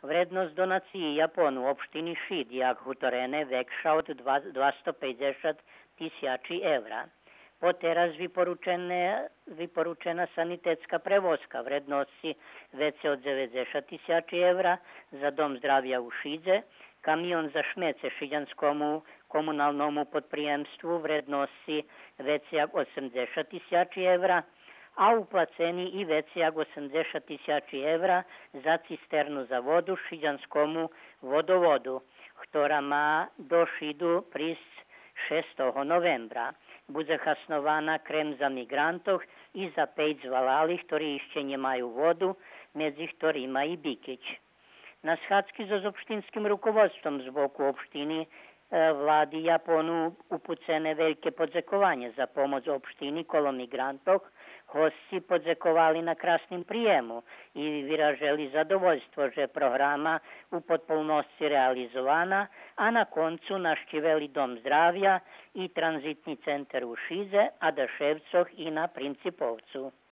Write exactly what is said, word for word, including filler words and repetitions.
Вредносц донациї Япону општини Шид, як гуторене, векша од два, двасто пейдзешат тисячи евра. Потераз випоручене, випоручена санитетска превозка вредносци вецей од дзеведзешат тисячи евра за Дом здравя у Шидзе, камион за шмеце шидзянскому комуналному подприємству вредносци вецей як осемдзешат тисячи евра, а уплацени и вецей як осемдзешат тисячи евра за цистерну за воду шидзянскому Водоводу, хтора ма до Шиду присц шестого новембра. Будзе хаснована крем за миґрантох и за пейц валали, хтори ище нємаю воду, медзи хторима и Бикич. На схадзки зоз општинским руководством з боку општини, е, влади Япону упуцене вельке подзекованє за помоц општини коло миґрантох, госци подзековали на красним приєму и виражели задовольство же програма у подполносци реализована, а на концу нащивели Дом здравя и транзитни центер у Шидзе, а Дашевцох и на Принциповцу.